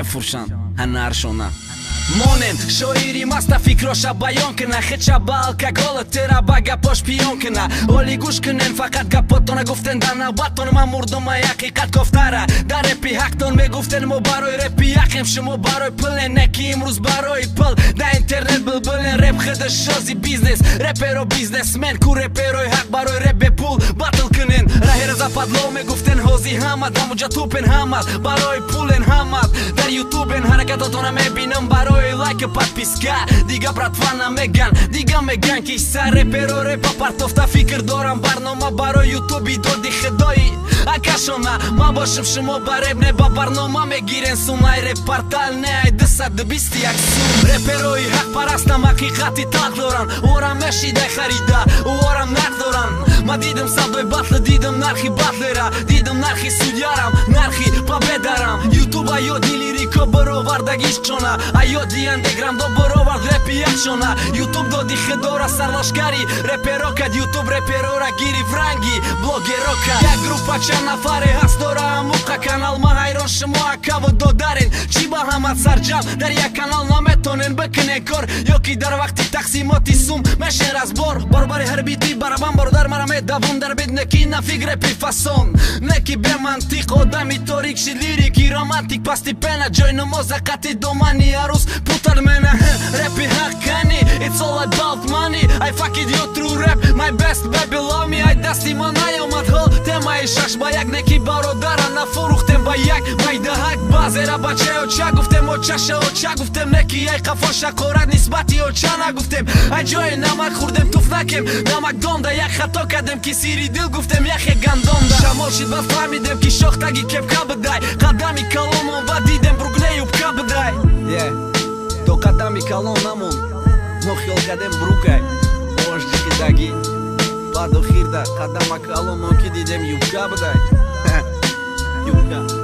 Фуршанд ҳанаршона. Монен шоири маста, фикроша баён кина, хеча ба алкогола, тера ба гапош пиён кина. Оли гӯш кунен, фақат гапотона гуфтен, дар навбатон ман мурдум, ай ҳақиқат кофтара. Дар репи ҳақтон мегуфтен, мо барои репи яқем, шумо барои пулен, не ки имрӯз барои пул дар интернет булбулен. Реп худаш шози бизнес, реперо бизнесмен ку, реперои ҳақ барои реп бепул батл кунен. Раҳера западло мегуфтен, ҳози ҳамад ҳамуҷа тупен, ҳамад барои пулен, ҳамад дар ютубен. Ҳаракатотона мебинам, барои лайк, подписка дига братва намеган, дига меган ки сар реперо репа партофта. Фикр дорам, барнома барои ютуби доди худои акашона. Ман бошам, шумо ба реп не, ба барнома мегирен сумай. Реп портал не, ай 221 сум. Реперои ҳақпарастам ҳақиқати талх доранд, орам мешидай харида, орам нақд доранд. Ма дидам савдои батла, дидам нархи батлера, дидам нархи судьярам, нархи победарам. Ютуба ёди лирико баровардагиш чона, а ёди андеграундо баровард репи якшона. Ютуб доди худора сарлашкари реперо кад, ютуб реперора гирифт, ранги блогеро кад. Як группа чанд нафаре ҳаст, дора амуқа канал. Ма ҳайрон, шумо акаву додарен, чӣ ба ҳамат сарҷам дар як канал наметонен бикунен кор, ё ки дар вақти тақсимоти сум мешен разбор. Баробари ҳарбити барабан, бародар, мара медавон дар бед, неки нафиг репи фасон, неки бемантиқ. Одами торик шид лирики романтик, постепенно ҷой намоза қати домани арӯз путар мена. Репи ҳаққани, it's all about money. I fuck it you through rap, my best baby love me. Ай дасти ман наёмад ҳол темаи шаш ба як, неки бародара нафурӯхтем ба як майдаҳак. Баъзера бачаи оча гуфтем, очаша оча гуфтем, неки ай қафоша қорат нисбати оча нагуфтем. Ай ҷои намак хӯрдем, туф накем намакдонда. Як хато кардем, ки сири дил гуфтем, яхе гандонда. Шамол шид, ба фаҳмидем, ки шохтаги кепка бидай. Қадами калонмон ва дидем, бругне юбка бидай. То қадами калон намон, мо хиёл кардем брукай ош ҷиқидагӣ, баъд охирда қадама калонмон ки дидем, юбка бидай, юбка.